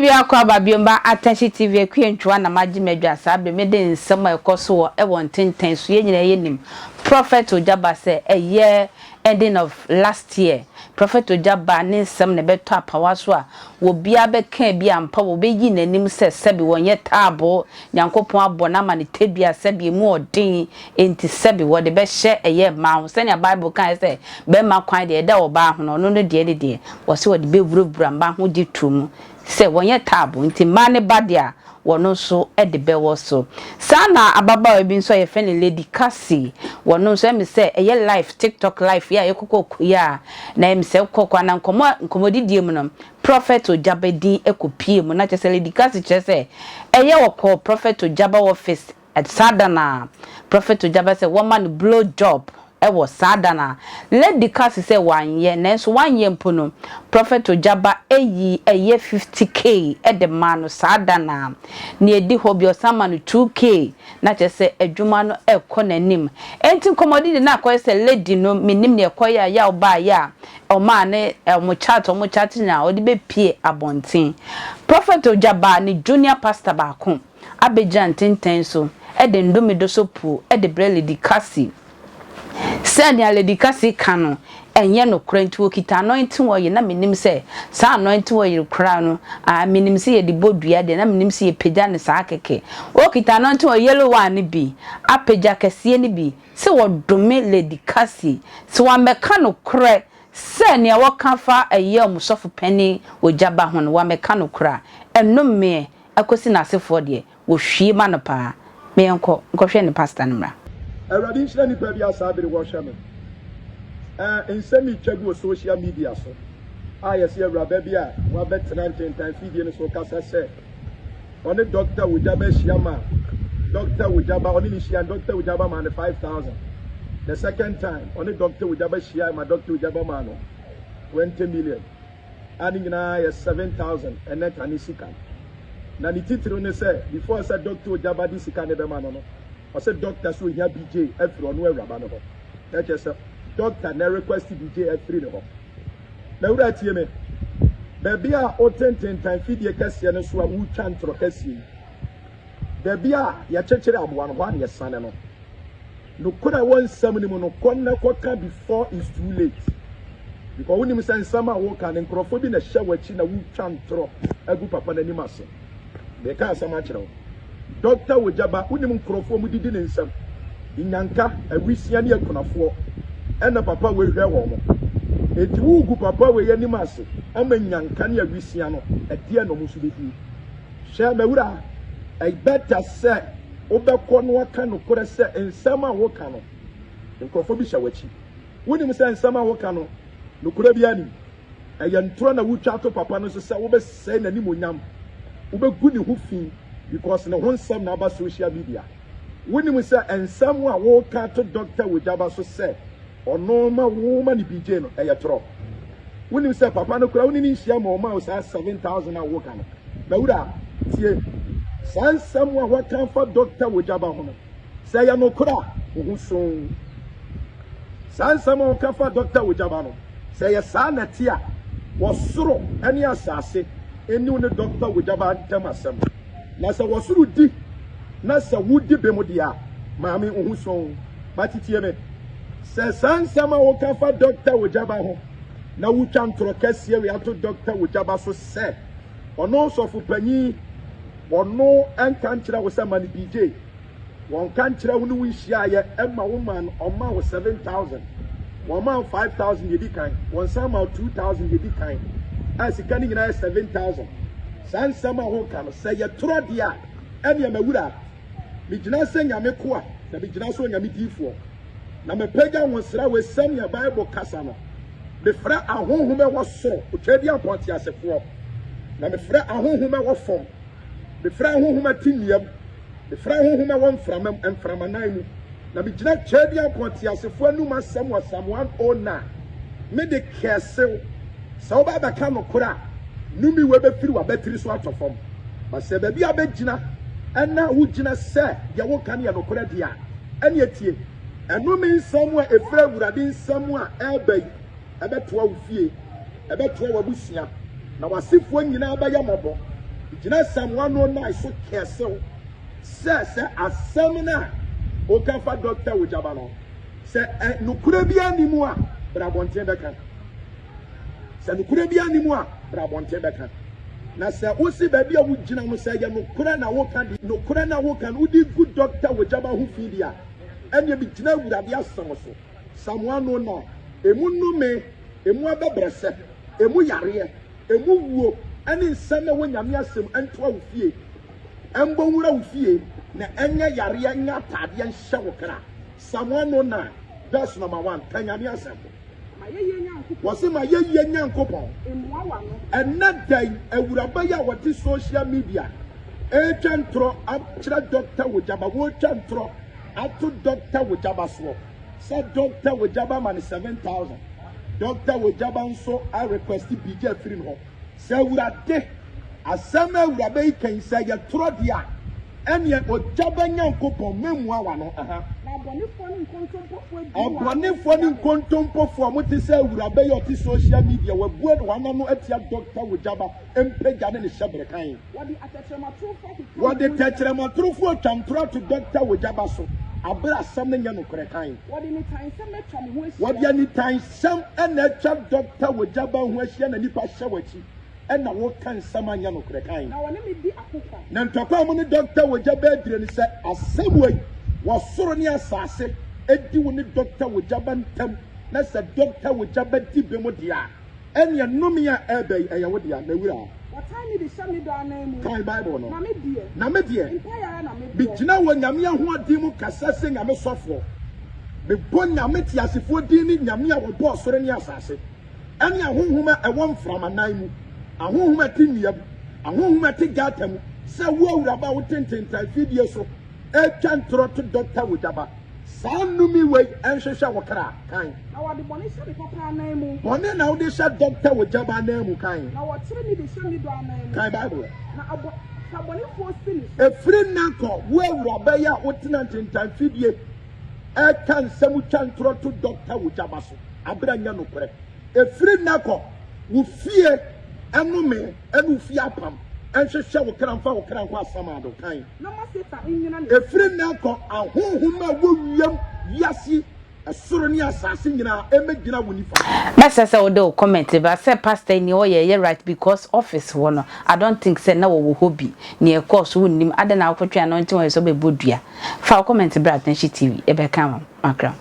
Biako aba biom ba Atɛhye TV Akua Ntwuwa na magye m'adwa saa bere mede nsɛm a ɛkɔ so wɔ ɛwɔ ntenten so yɛn nyinaa yɛnim Prophet Ogyaba sɛ ɛyɛ ending of last year Prophet Ogyaba ne nsɛm na ɛbɛtɔ apawa so a wɔbiara bɛka bi ampa wɔbɛyi n'anim sɛ sɛbi wɔnyɛ taabo Nyankopɔn abɔ no ama ne tadua sɛbi emu ɔden enti sɛbi wɔde bɛhyɛ ɛyɛ mmaa ho sɛnea Bible kae sɛ bɛrima kwan deɛ ɛda ɔbaa ho no ɔno no deɛ ne deɛ wɔse wɔde bɛwurawura mmaa ho gye to mu sɛ wɔnyɛ taabo nti mmaa ne ba deɛ a wɔno nso de bɛwɔ so. Saa na ababaawa bi nso a yɛfrɛ no Lady Cassie, wɔno nso ɛmi sɛ ɛyɛ live TikTok live yi a yɛkɔkɔ kɔ yi a na ɛmi sɛ kɔkɔ ana nkɔmɔ nkɔmɔdidie mu no Prophet Ogyaba din kɔ pie mu na kyerɛ sɛ Lady Cassie kyerɛ sɛ ɛyɛ wɔkɔ Prophet Ogyaba office Saa da no a, Prɔfɛt Ogyaba sɛ wɔma no blow job wɔ saa da no a, Lady ka se sɛ wanyɛ, nanso wanyɛ mpo no, Prɔfɛt Ogyaba yii ɛyɛ 50K de maa no saa da no a. Nea ɛdi hɔ bio ɔsan ma no 2K, na kyerɛ sɛ adwuma no rekɔ n'anim. Enti nkɔmmɔdidi no akɔyɛ sɛ Lady no, mennim nea ɛkɔyɛ a yaw baeɛ a ɔmaa ne wɔn chat, wɔn chat nyinaa ɔde bɛpue abɔnten. Prɔfɛt Ogyaba ne junior pastor baako. abegyina ntenten so de nnome doso puw de brɛ Lady Cassie. Sɛ nea Lady Cassie ka no nyɛ nokorɛ nti wɔkita anointing oil na mennim sɛ saa anointing oil koraa no ah menim sɛ yɛde bɔ dua deɛ na menim sɛ yɛpagya no saa kɛkɛ. Wɔkita anointing oil yellow one no bi apagya kɛseɛ no bi sɛ wɔdome Lady Cassie sɛ wammɛka nokorɛ sɛ nea wɔka fa ɛyɛ wɔn sɔfo panin ogya ba ho no wammɛka nokorɛ a ɛnomeɛ Akosi n'asefoɔ deɛ, wɔhwie ma no paa. Me yɛnkɔ nkɔhwɛ ne pastor no mmra. Awurade nhyira nipa bi a saa bere wɔhwɛ me. Eh, nsɛm retwa gu wɔ social media so a yɛse awuraba bi a wabɛtena ntentan fidie no so kasa sɛ ɔne Dɔkta Wogyaba ahyia ma Dɔkta Wogyaba ɔne ne hyia Dɔkta Wogyaba maa no 5000. The second time ɔne Dɔkta Wogyaba hyia ma Dɔkta Wogyaba maa no 20 million. a ne nyinaa yɛ 7000 ɛnɛ kane sika. Na ne titiriw ne sɛ before sɛ Doctor Ogyaba de sika no bɛma no no, ɔsɛ doctor sɛ ohia BJ afiri ɔno awuraba no hɔ. Na kyerɛ sɛ doctor na request BJ afiri ne hɔ. Na wura tie me, baabi a wotententan fidie kɛseɛ no so a wotwa ntorɔ kɛseɛ yi, baabi a yɛkyekyere aboa no hɔ a na yɛsane no. Nokorɛ a ɛwɔ nsɛm no mu no, kɔ na kɔka before it's too late. Because wonim sɛ nsɛm a woka no, nkurɔfoɔ bi na ɛhyɛ w'akyi na wotwa ntorɔ agu papa no anim ase. Meka asɛm akyerɛ wo. Dɔkta Wogyaba, wonim nkurɔfoɔ a wɔdidi ne nsam. Nyanka, awisia ne akunafoɔ ɛna papa wei hwɛ wɔn. Enti wogu papa wei anim ase ama nyanka ne awisia no, ɛdeɛ na wɔn nso bɛdie. Hwɛ m'awura, ɛbɛta sɛ wobɛkɔ na woaka nokorɛ sɛ nsɛm a woka no, nkurɔfoɔ bi hyɛ w'akyi. Wonim sɛ nsɛm a woka no, nokorɛ biara nnim. Ɛyɛ ntorɔ na wotwa ato papa no so sɛ wobɛsɛe n'animuonyam, wobɛgu ne ho fi because ne ho nsɛm na aba social media. Wonim sɛ nsɛm a woka ato Doctor Wogyaba so sɛ ɔno ma wo ma no BJ no, ɛyɛ torɔ. Wonim sɛ papa no koraa wo ne no nhyia ma ɔma wo saa 7000 a woka no. M'awura, tie! Saa nsɛm a wɔaka afa Dɔkta Wogyaba ho no, sɛ ɛyɛ nokorɛ a, wo ho soo. Saa nsɛm a wɔka fa Dɔkta Wogyaba no, sɛ ɛyɛ saa na ɛte a, wɔsoro ne asase nni wo ne Dɔkta Wogyaba ntam asɛm. Na sɛ wɔsoro di na sɛ wodi bem deɛ a, maame, wo ho soo. But tie me, sɛ saa nsɛm a woka fa Dɔkta Wogyaba ho na wotwa ntorɔ kɛseɛ wei ato Dɔkta Wogyaba so sɛ, Ɔno sɔfo panyin, ɔno nka nkyerɛ wo sɛ ma no BJ. Wɔnka nkyerɛ wo ne wo nhyiaeɛ ɛma wo ma no ɔma wo 7000. Wɔma wo 5000 deɛ di kan, wɔnsan ma wo 2000 deɛ di kan. A sika no nyinaa yɛ 7000. Saa nsɛm a woka no sɛ yɛ torɔ deɛ a, ɛneɛ mawura, megyina sɛ Nyame koa na megyina sɛ Onyame diifoɔ. Na mapagya wo nsra wei sɛnea Bible kasa no. Mefrɛ ahonhom ɛwɔ soro, Otwaadiampɔn teasefoɔ, na mefrɛ ahonhom ɛwɔ fam, mefrɛ ahonhom ɛte nnua mu, mefrɛ ahonhom ɛwɔ mframa mu, mframanan mu, na megyina Tweaduampɔn teasefoɔ anum asɛm wɔ Psalm 109. Mede kɛsew, sɛ woba abɛka nokorɛ a, nnome wei bɛfiri w'abatiri so atɔ fam. Ba sɛ baabi a bɛgyina ɛna wogyina sɛ deɛ woka no yɛ nokorɛ deɛ a, ɛneɛ tie. Ɛnome nsɛm a ɛfiri Awurade nsam a ɛreba yi, ɛbɛtoa wo fie, ɛbɛtoa w'abusua, na w'asefoɔ nyinaa bɛyɛ mmɔbɔ. Gyina Psalm 109 so kɛse wo sɛ sɛ asɛm no a woka fa Dɔkta Wogyaba no sɛ ɛ nokorɛ biara nni mu a, bra abɔnten bɛka. Sɛ nokorɛ biara nni mu a, bra abɔnten bɛka. Na sɛ wose baabi a wogyina no sɛ ɛyɛ nokorɛ na woka de, nokorɛ na woka no wode gu Dɔkta Wogyaba ho fi deɛ a, ɛnneɛ megyina Awurade asɛm so, Psalm 109, emu nnome, emu abɛbrɛsɛ, emu yareɛ, emu wuo ne nsɛm a ɛwɔ Nyame asɛm ntoa wo fie, ɛmbɔ nwura wo fie, na ɛnyɛ yareɛ nyɛ ataadeɛ nhyɛ wo kra. Psalm 109 verse number 1, ka Nyame asɛm. Wɔse ma yɛyie Nyankopɔn. Ɛnɛ da yi, awuraba yi a wɔte social media ɛretwa ntorɔ akyerɛ Dr. Wogyaba, wɔretwa ntorɔ ato Dr. Wogyaba soɔ sɛ Dr. Wogyaba ma no 7,000. Dɔkta Wogyaba nso a request biribi afiri ne hɔ sɛ Awurade asɛm a awuraba yi ka yi sɛ ɛyɛ torɔ deɛ a ɛneɛ Ogyaba Nyankopɔn mɛmua w'ano. Aha. Na abɔnefoɔ ne nkontompofoɔ abue wɔn ano Abɔnefoɔ ne atia me. nkontompofoɔ a wɔte sɛ awuraba yi a ɔte social media wɔabue wɔn ano atia Dɔkta Wogyaba mpagya ne ne hyɛberɛ kan. Wɔde atɛkyerɛmatorofoɔ akeka me Wɔde ho nsɛm. tɛkyerɛmatorofoɔ atwa ntorɔ ato Dɔkta Wogyaba so aberɛ a asɛm no nyɛ nokorɛ kan. Wɔde nitansɛm atwa me ho ahyia. Wɔde anitansɛm na atwa Dɔkta Wogyaba ho ahyia na nnipa hyɛ w'akyi na woka nsɛm a nyɛ nokorɛ kan. Na wɔne me di ako kwa. Na ntɔkwa a mo ne Dɔkta Wogyaba adire ne sɛ asɛm wei wɔ soro ne asase di wo ne Dɔkta Wogyaba ntam na sɛ Dɔkta Wogyaba di bem deɛ a Ɛnneɛ nnome a ɛreba yi, ɛyɛ wo dea, m'awuraa. Wɔtan me de hyɛ me dɔ ananmu. Kae Bible no. Na me deɛ. Na me deɛ. Mpaeɛ ara na mebɔ. Megyina wɔ Nyame ahoɔden mu kasa sɛ Nyame sɔfoɔ. Mebɔ Nyame teasefoɔ din ne Nyame a ɔbɔɔ soro ne asase, ɛne ahonhom a ɛwɔ mframa nan mu, ahonhom a ɛte nnua mu, ahonhom a ɛte gata mu, sɛ wo awuraba a wote ntentan fidie so retwa ntorɔ to Dɔkta Wogyaba. Saa nnome wei nhwehwɛ wo kra, kan. Na wɔde bɔne hyɛ me papa anan mu. Bɔne na wode hyɛ dɔkta wɔ gyaba anan mu, kan. Na wɔkyere me de hyɛ me dɔ anan mu. Kan Bible. Na abɔ, fa bɔnefoɔ si ne so. Ɛfiri nnɛ kɔ, wo awuraba yi a wotena ntentan fidie ɛka nsɛm twa ntorɔ to dɔkta wɔ gyaba so aberɛ nyɛ nokorɛ. Ɛfiri nnɛ kɔ, wo fie ɛnome ɛne wo fie apam ɛnhwehwɛ wo kra mfa wo kra nkɔ asamado, kan. Na ma Satan nnyina ne so. Ɛfiri nnɛ rekɔ, ahonhom a ɛwɔ wiem, wiase, ɛsoro ne asase nyinaa mmɛgyina wo nifa. Mɛsrɛ sɛ wode wo comment ba sɛ pastor yi nea ɔyɛ ɛyɛ right because office hɔ no I don't think sɛ na wɔwɔ hɔ bi nea ɛkɔɔ so wonnim adɛn na wokɔtwe anointing oil sɛ wobɛbɔ dua fa wo comment bra Attention TV yɛbɛka ama wo makra.